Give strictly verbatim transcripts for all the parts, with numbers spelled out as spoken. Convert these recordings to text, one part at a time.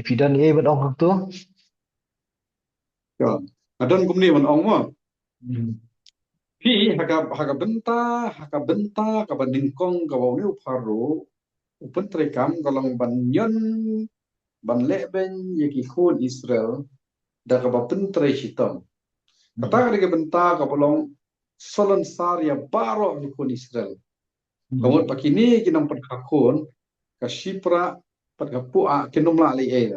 Phi don ei ban ong hangto? Ka don kumne ban ong mo. Phi ha ka ha ka bynta ha ka bynta kaba nyngkong kaba une u Pharaoh u pyntreikam ka long ban ñion ban leh beiñ ïa ki khun Israel da kaba pyntrei shitom. Kata ka dei ka bynta kaba long salonsar ïa baroh ki khun Israel. Ka mut ba kine ki nongpynkha khun ka shipra bad ka puah kin ym lah leh ei.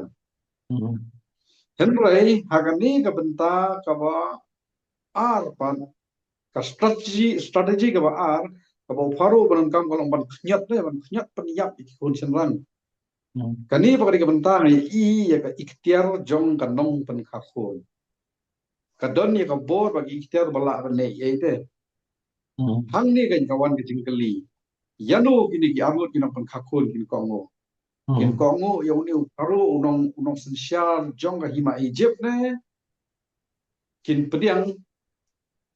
Hynrei ha kane ka bynta kaba ar pat ka strategy strategy kaba ar kaba u Pharaoh ba donkam ka long ban khñiot de ban khñiot pynïap ïa ki khun shynrang. Kane ba ka dei ka bynta ngi ïa ka iktiar jong ka nongpynkha khun. Ka don ïa ka bor ba ki iktiar ba lah ban leh ei te. Hangne kan ka wan ka jingkylli. Ïano kine ki arngut ki nongpynkha khun kin kohnguh. Kin kohnguh ïa une u Pharaoh u nong u nongsynshar jong ka hima Egypt ne. Kin pdiang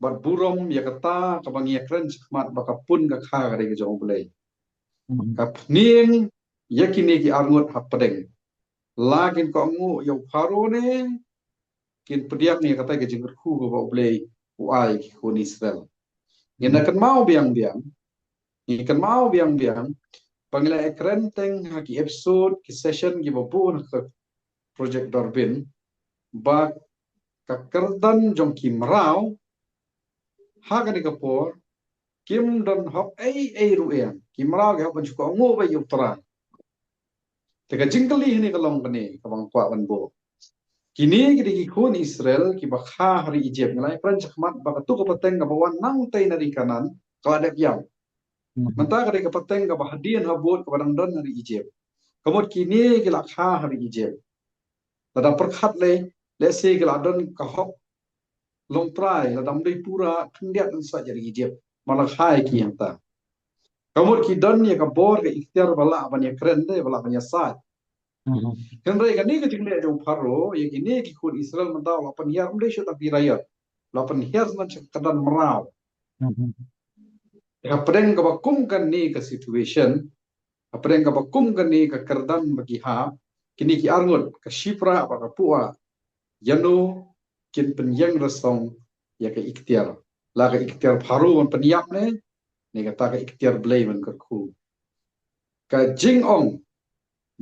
bad burom ïa kata kaba ngi ïakren shakhmat ba ka pun ka kha ka dei ka jong U Blei. Ka pynïeng ïa kine ki arngut hapdeng. La kin kohnguh ïa u Pharaoh ne kin pdiang ïa kata ka jingkyrkhu kaba U Blei u ai ki khun Israel. Ngin da kynmaw biang biang. Ngin kynmaw biang biang ba ngi la ïakren teng ha ki episode ki session kiba bun ha ka Project Dorbin ba ka kyrdan jong ki mraw ha kane ka por kim don hok ei ei ruh ïa ki mraw ki hok ban shu kohnguh ba ïa U Trai. Te ka jingkylli hangne ka long kane kaba nga kwah ban buh. Kine ki dei ki khun Israel kiba kha ha ri Egypt, ngi la ïakren shakhmat ba katu ka pateng kaba wan nangtei na ri Kanaan ka la dep ïap. Mynta ka dei ka pateng kaba hadien habud kaba dang don ha ri Egypt. Ka mut kine ki la kha ha ri Egypt. Lada pyrkhat lei lehse ki la don ka hok longtrai, lada ym dei pura khyndiat yn sait ïa ri Egypt. Ma la kha ïa ki hangta. Ka mut ki don ïa ka bor ka iktiar ba lah ban ïakren de ba lah ban ïasait. Hynrei kane ka jingleh jong u Pharaoh ïa kine ki khun Israel mynta u la pynhiar, ym dei shuh tang ki raïot, u la pynhiar sha ka kyrdan mraw. Hapdeng kaba kum kane ka situation, hapdeng kaba kum kane ka kyrdan ba ki hap, kine ki arngut, ka shipra bad ka puah, ïano kin pynïeng rasong ïa ka iktiar? La ka iktiar Pharaoh ban pynïap ne, ne kata ka iktiar Blei ban kyrkhu? Ka jingong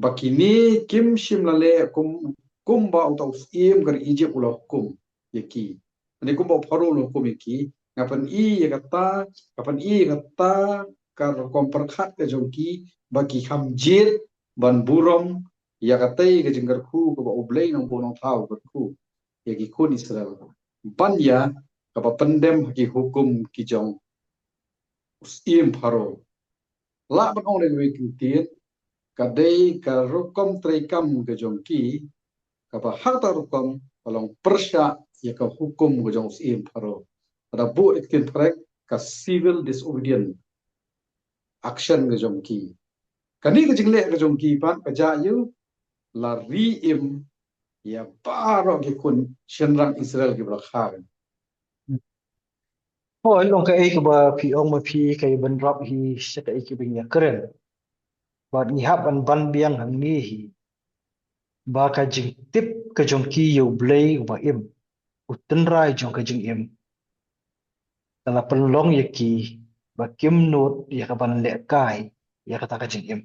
ba kine kim shym la leh kum kumba uta u syiem ka ri Egypt u la hukum ïa ki. Kane kumba u Pharaoh u la hukum ïa ki, nga pyni ïa kata, nga pyni ïa kata ka rukom pyrkhat ka jong ki ba ki kham jied ban burom ïa katei ka jingkyrkhu kaba U Blei Nongbuh Nongthaw u kyrkhu ïa ki khun Israel ban ïa kaba pyndem ha ki hukum ki jong u syiem Pharaoh. Lah ban ong da kawei ka ktien, ka dei ka rukom treikam ka jong ki kaba ha kata rukom ka long pyrshah ïa ka hukum ka jong u syiem Pharaoh. Ka da buh da ka ktien phareng ka civil disobedient action ka jong ki. Kane ka jingleh ka jong ki pat ka jia ïa u la ri im ïa baroh ki khun shynrang Israel kiba la kha. Hooid, long kaei kaba phi ong ma phi ka ïa bynrap hi sha kaei kaba ngi ïakren. Bad ngi hap ban ban biang hangne hi ba ka jingtip ka jong ki ïa U Blei uba im, u tynrai jong ka jingim, ka la pynlong ïa ki ba kim nud ïa ka ban lehkai ïa kata ka jingim.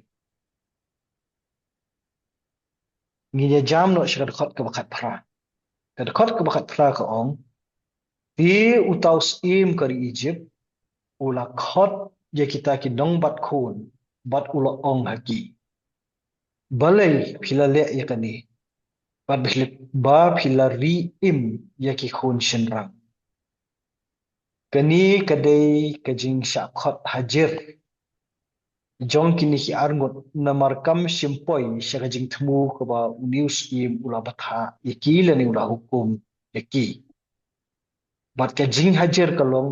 Ngin ïa jam noh sha ka dkhot kaba khatphra. Ka dkhot kaba khatphra ka ong, te uta u syiem ka ri Egypt u la khot ïa kita ki nongbat khun bad u la ong ha ki, balei phi la leh ïa kane, bad ba phi la, ba phi la ri im ïa ki khun shynrang? Kane ka dei ka jingshah khot hajer jong kine ki arngut, namar kam shym poi sha ka jingthmu kaba une u syiem u la bthah ïa ki lane u la hukum ïa ki. Bad ka jinghajer ka long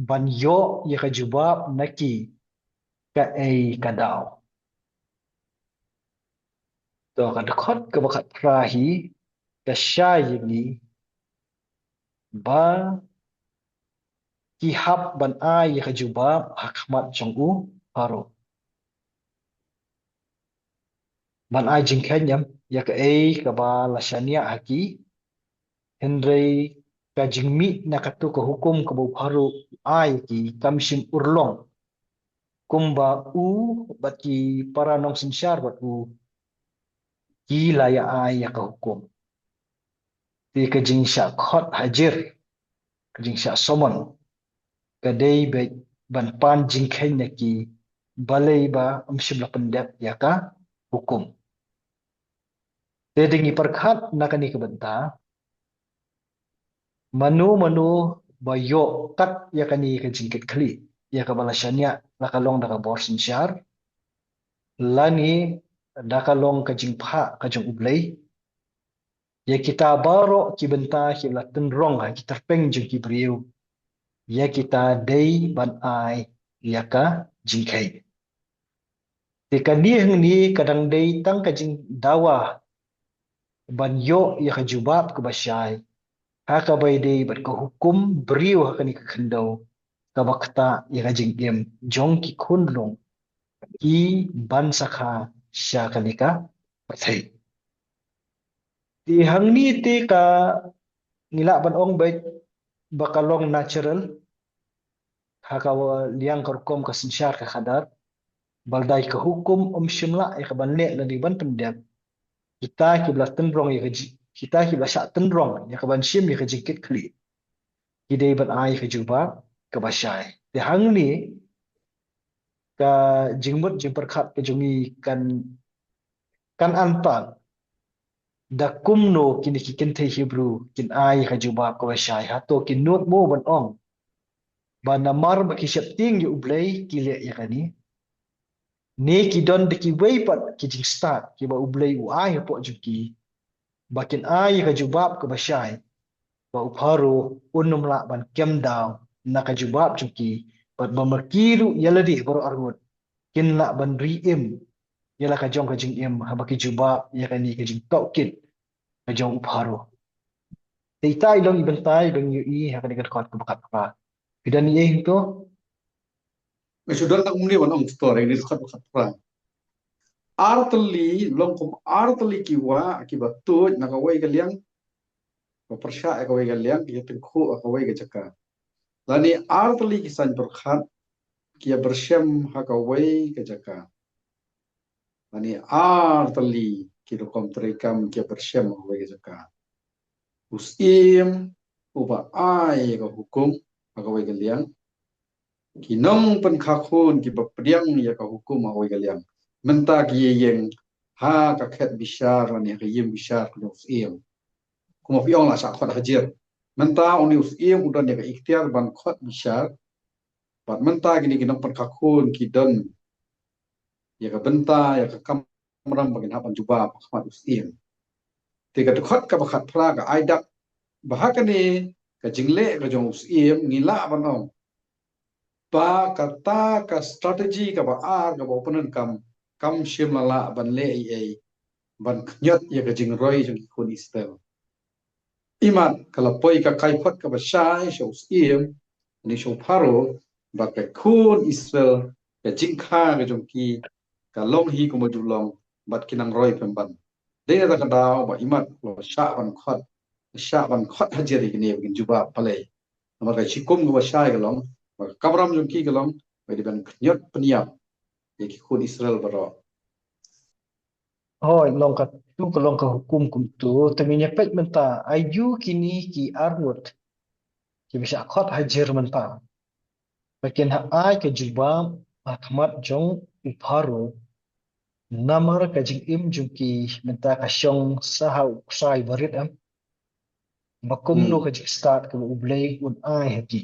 ban ïoh ïa ka jubab na ki kaei ka daw. To, ka dkhot kaba khatphra hi ka shai ïa ngi ba ki hap ban ai ïa ka jubab ha khmat jong u Pharaoh. Ban ai jingkheiñ em? ïa kaei kaba la shaniah ha ki, hynrei ka jingmih na kato ka hukum kaba u Pharaoh u ai ïa ki kam shym urlong, kumba u bad ki para nongsynshar bad u ki la ïa ai ïa ka hukum. Te ka jingshah khot hajir, ka jingshah summon, ka dei beit ban pan jingkheiñ na ki, balei ba ym shym la pyndep ïa ka hukum. Te dang ïa pyrkhat na kane ka bynta, mano mano ba ïoh kat ïa kane ka jingkitkhlieh, ïa kaba la shaniah, la ka long da ka bor synshar, lane da ka long ka jingphah ka jong U Blei, ïa kita baroh ki bynta ki la tynrong ha ki tyrpeng jong ki briew, ïa kita dei ban ai ïa ka jingkheiñ. Te kane hangne ka dang dei tang ka jingdawa ban ïoh ïa ka jubab kaba shai ha kaba ïadei bad ka hukum briew ha kane ka khyndew, kaba ktah ïa ka jingim jong ki khun lung ki ban sakha sha kane ka pyrthei. Te hangne te ka ngi lah ban ong beit ba ka long natural ha ka liang ka rukom ka synshar ka khadar, ba lada ka hukum ym shym lah ïa ka ban leh lane ban pyndep, kita kiba la tynrong ïa ka ji-, kita kiba la shah tynrong ïa ka ban shim ïa ka jingkitkhlieh, ki dei ban ai ka jubab kaba shai. Te hangne ka jingmut jingpyrkhat ka jong ngi kan, kan anpat da kumno kine ki kynthei Hebru kin ai ka jubab kaba shai. Hato kin nud mo ban ong ba namar ba ki sheptieng ïa U Blei ki leh ïa kane, ne ki don da kiwei pat ki jingstad kiba U Blei u ai hapoh jong ki, ba kin ai ïa ka jubab kaba shai, ba u Pharaoh un ym lah ban kem daw na ka jubab jong ki, bad ba ma ki ruh ïa lade baroh arngut kin lah ban ri im ïa la ka jong ka jingim haba ki jubab ïa kane ka jingtohkit ka jong u Pharaoh. Te ita i long i bynta iba ngi ïohi ha kane ka dkhot kaba khatphra. Phi don ei hangto? Nga shu don tang kumne ban ong, pastor, ïa kane ka dkhot ba khatphra. Ar tylli, long kum ar tylli ki wah kiba tuid na kawei ka liang, ba pyrshah ïa kawei ka liang, ki ïa tyngkhuh ha kawei ka jaka. Lane ar tylli ki saiñ pyrkhat ki ïa pyrshah ha kawei ka jaka. Lane ar tylli ki rukom treikam ki ïa pyrshah ha kawei ka jaka. U Syiem uba ai ïa ka hukum ha kawei ka liang, ki nongpynkha khun kiba pdiang ïa ka hukum ha kawei ka liang. Mynta ki ïeng ha ka khet bishar lane ha ka ïing bishar ka jong u Syiem. Kumba phi ong la shah khot hajir. Mynta une u Syiem u don ïa ka iktiar ban khot bishar. Bad mynta kine ki nongpynkha khun ki don ïa ka bynta, ïa ka kamram ba kin hap ban jubab ha khmat u Syiem. Te ka dkhot kaba khatphra ka ai dak ba ha kane ka jingleh ka jong u Syiem ngi lah ban ong ba kata ka strategy kaba ar kaba u pyndonkam kam shym la lah ban leh ei ei ban khñiot ïa ka jingroi jong ki khun Israel. Imat ka la poi ka kaiphod kaba shai sha u Syiem, ne sha u Pharaoh, ba ka khun Israel, ka jingkha ka jong ki ka long hi kumba ju long, bad ki nang roi pynban. Dei na kata ka daw ba imat la shah ban khot, shah ban khot hajir ïa kine ba kin jubab balei. Namar ka shikum kaba shai ka long ba ka kamram jong ki ka long ba dei ban khñiot pynïap ïa ki khun Israel baroh. Hooid, long katu ka long ka hukum kumtu. Te ngin ïa peit mynta, aïu kine ki arngut kiba shah khot hajir mynta ba kin ha ai ka jubab ha khmat jong u Pharaoh. Namar ka jingim jong ki mynta ka shong sa ha u ksai barit, em, ba kumno ka jingstad kaba U Blei un ai ha ki.